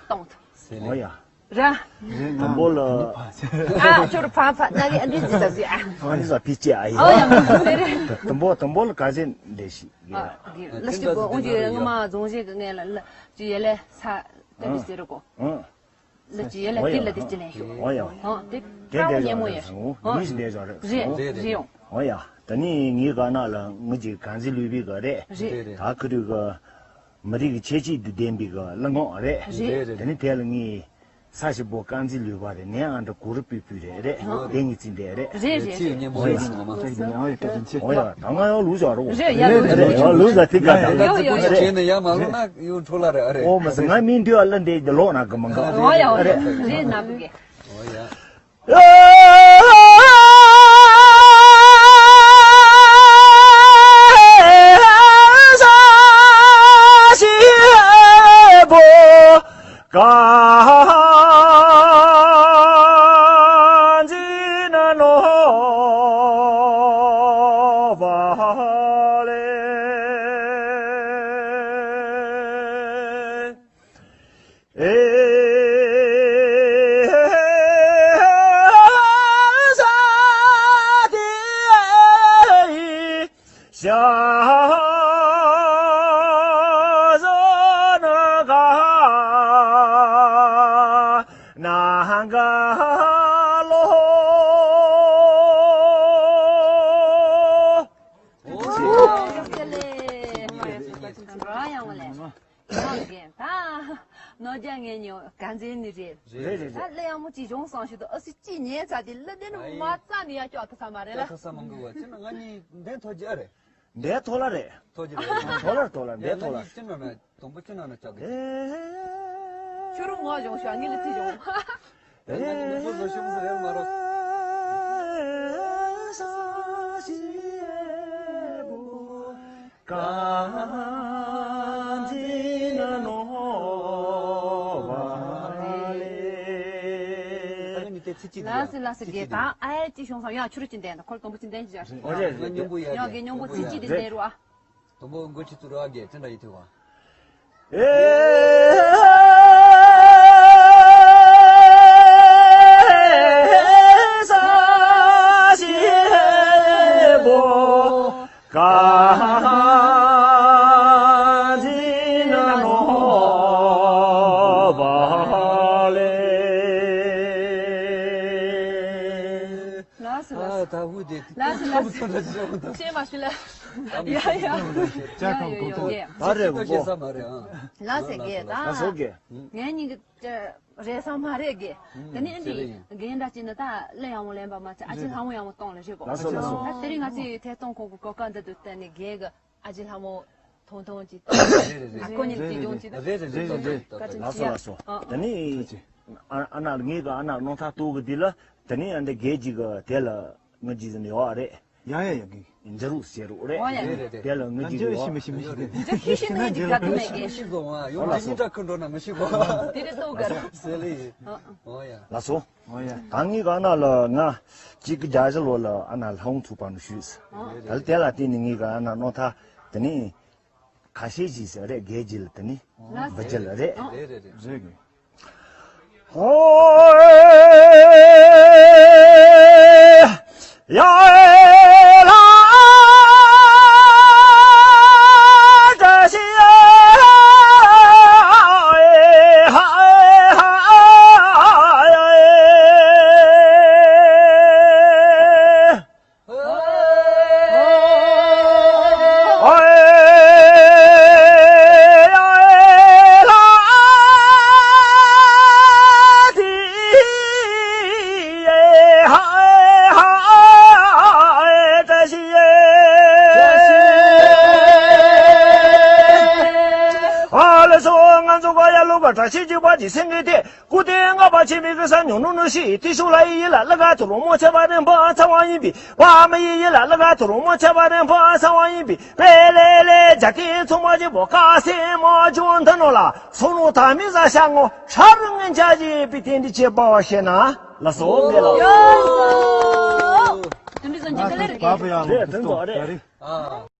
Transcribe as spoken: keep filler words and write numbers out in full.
གཏོང་ཐུབ། ཟེར་ལེ། ཨོ་ཡ། ར། དང་པོ་ལ། ཨ་ཁྱོད་ཕ་ཕ་ན་གི་ཨ་འདི་ཟི་ད་ཟི་ཨ། ཨ་འདི་ཟ་ཕི་ཅི་ཨ་ཡ། ཨོ་ཡ་མ་ཟེར་རེད། དང་པོ་དང་པོ་ལ་ག་ཟེ་འདྲེ་ཞིག་ཡ། ཨ་གི་ལ་ཞིག་གོ་འོང་ཅི་ངོ་མ་རྫོང་ཞིག་གི་ངས་ལ་ལ་ཅི་ཡ་ལེ་ས་ཏེ་འདི་ཟེར་གོ། ལ་ཅི་ཡ་ལེ་ཏི་ལ་ཏི་ཅི་ལེ་ཤོ། ཨོ་ཡ། ཨོ་ཏི་ཀ་བ་ཉེ་མོ་ཡ་ཤོ། ཨོ་ལུས་འདྲེ་ཟ་རེད། རེད་རེད་ཡོང་། ཨོ་ཡ། ད་ནི་ངའི་ག་ན་ལ་ངུ་ཅི་གང་ཟི་ལུས་པའི་ག་རེད། རེད། ད་ཁུ་རུ་ག་མི་རིགས་ཀྱི་ཁྱད་ཆོས་དང་ལྡན་པའི་གི་གླུ་ངག་རེད། རེད་རེད། དེ་ནི་དེ་ལ་ངས་ས་ཞིག་པོ་རྐང་འཛིན་ལུས་པ་རེད་ནས་ཨ་འདྲ་གུ་རུ་པི་པི་རེད་རེད། དེ་ངས་བརྩིས་འདྲ་རེད། རེད་རེད། ཚིག་སྙན་པོ་ཡིན་སོང་ང་མ། ཨོ་ཡ་ད་ང་ཡང་ལུས་བཞག་རོགས། རེད་ཡ་ལུས་རེད་ཡ་ལུས་བཞག་ཐིག་ག་ད་ཡོ་ཡོ་ཡོ། བྱས་ནས་ཡ་མ་ལོ་ན་ཡོ་འཕྲོ་ལ་རེད་ཨ་རེད། ཨོ་མ་ཟེར་ང་མིན་དུས་ཨ་ལ་འདྲེ་ལོག་ན་གི་མ་འགའ། ཨོ་ཡ་ཨོ་ཡ་རེད་ན་བུ་གེ། ཨོ་ཡ། ནོར་རྒྱ་ངན་ཉོ་ག་འཛིན་ནི་རེད། རེད་རེད་ད་རེད། གླུ་ཡག་མོ་ཅིག་བྱུང་སོང་ཞུ་དུ་ཨ་སི་ཅི་ཉན་ཚ་དེ་གླུ་དེ་ནི་མ་རྩ་ནི་ཡ་ཀྱོག་ཐུབ་ས་མ་རེད་ལ། ཀྱོག་ཐུབ་ས་མང་གི་བ་ཅི་ན་ང་གཉིས་འདན་ཐོ་རྒྱ་རེད། འདན་ཐོ་ལ་རེད། ཐོ་རྒྱ་རེད། ཐོ་ལ་ཐོ་ལ་འདན་ཐོ་ལ། ཅི་ན་ན་དང་པོ་ཅི་ན་ན་ཅག་གི། ཁྱོད་རུ་ངོ་བྱུང་ཤོག་ངི་ལ་ཐི་བྱུང་། ལ་སི་ལ་སི་གེ་ད་ཨ་ཡ་ཅི་བྱུང་སང་ཡ་ཆུ་རུ་ཅི་འདན་ད་ཁོལ་དང་པོ་ཅི་འདན་ཅི་བྱ། ཨོ་རེད་རེད། ཡ་གེ་ཉོང་པོ་ཚི་ཅི་དེ་འདན་རུ་ཨ། དང་པོ་མགོ་ཁྲི་ཚུར་ར་གེ་ཅི་འདྲ་ཡི་ཐུ་བ། ལགས་སོ་ལགས་སོ། ལགས་སོ་ལགས་སོ། ཤེས་མ་ཤེས་ལ། ཡ་ཡ། ཅག་གམ་གོ་ཐོག་ད་རེ་གོ། ལགས་སོ་གེ་ད། ལགས་སོ་གེ་ད། ལགས་སོ་གེ་ངས་ཉིན་གྱི་རེད་སང་མ་རེད་གེ་ད་ནི་ཨ་འདི་རྒན་འདྲ་ཅིག་ནི་ད་གླུ་ཡག་མོ་ལེན་པ་མ་ཚད་ཨ་ཅེ་ལྷ་མོ་ཡག་མོ་གཏོང་ལ་རེད་གོ། ལགས་སོ་ལགས་སོ། ད་དེ་རིང་ང་ཚོའི་ཐད་གཏོང་ཁོང་གི་གོ་སྐབས་འདི་དུ་བསྟན་ནས་རྒན་གི་ཨ་ཅེ་ལྷ་མོ་ཐོང་ཐོང་ཅིག་ཨ་ཁོ་ཉིད་ཀྱི་ལྗོངས་ཅིག་རེད་རེད་རེད་རེད། བཀའ་དྲིན་ཆེ། ཨ་ཨ་ད་ནི་ཨ་ཨ་ན་ངེད་ཀྱི་ཨ་ན་རྣམ་ཐར་གཏོང་གི་འདི་ལ་ད་ནི་ཨ་འདི་རྒན་ཅིག་གི་དེ་ལ་ངི་ཅིག་ཟིན་ཡོད་རེད། ཡ་ཡ་ཡ་གི། འཇའ་རུ་ཟེར་རུ་རེད། ཨོ་ཡ་ཡ། དེ་ལ་ངི་ཅིག་ཡོད། ཤི་མི་ཤི་མི་ཤི་དེ། ཤི་ཤི་ནི་ཅིག་ག་དུ་མེད་གི། ཤི་དགོས་ཨ་ཡོང་དེ་ཉིན་དྲ་ཁུ་འགྲོ་ན་མི་ཤི་གོ། དེ་རེད་ལྟོ་ག་ར། ཟེར་ལེ་ཡིན། ཨོ་ཡ། ལགས་སོ། ཨོ་ཡ། ད་ངེད་ཀྱི་ཨ་ན་ལ་ང་གཅིག་གི་རྒྱ་གཞི་ལོ་ལ་ཨ་ན་ལྷ་ཧུང་ཐུག་པ་ནུ་ཞུས། ད་ལ་དེ་ལ་བརྟེན་ནས་ངེད་ཀྱི་ཨ་ན་རྣམ་ཐར་དེ་ནི་ཁ་ཤས་ཤིག་ཟེར་རེད་རྒན་ཅིག་ལ་དེ་ནི་བུ་ཅིག་ལ་རེད། རེད་རེད་རེད། རེད་གི། ཨ་ལ་སོ་ང་ཚོ་ག་ཡ་ལོ་ག་བཀྲ་ཤིས་འཁྱིལ་པ་འདི་སེང་གེ་སྟེ། སྐུ་རྟེན་ལྔ་པ་ཆེན་པོའི་གི་ས་ཉོ་ནུ་ནུ་ཤི་ཏི་ཤུ་ལ་ཡི་ཡི་ལ་ལ་ག་ཐུ་རུ་མོ་ཆེ་བ་རིན་པོ་ཚ་བ་ཡིན་པའི་བ་མ་ཡི་ཡི་ལ་ལ་ག་ཐུ་རུ་མོ་ཆེ་བ་རིན་པོ་ཚ་བ་ཡིན་པའི་པེ་ལེ་ལེ་ཇ་ཏི་ཚོ་མ་ཇི་བོ་ཀ་སེ་མོ་ཇོན་ཐ་ནོ་ལ་སོ་ནོ་ཐ་མི་ཟ་ཤ་ངོ་ཧྲ་རུ་ངན་ཆ་ཇི་པི་ཏེན་ཏི་ཆེ་པ་བ་ཤེ་ན་ལ་སོ་མེ་ལ། དུན་དུ་ཟོན་ཇི་ཀ་ལེ་རི་གེ། རེད་དུན་ཚོ་རེད། ཨ།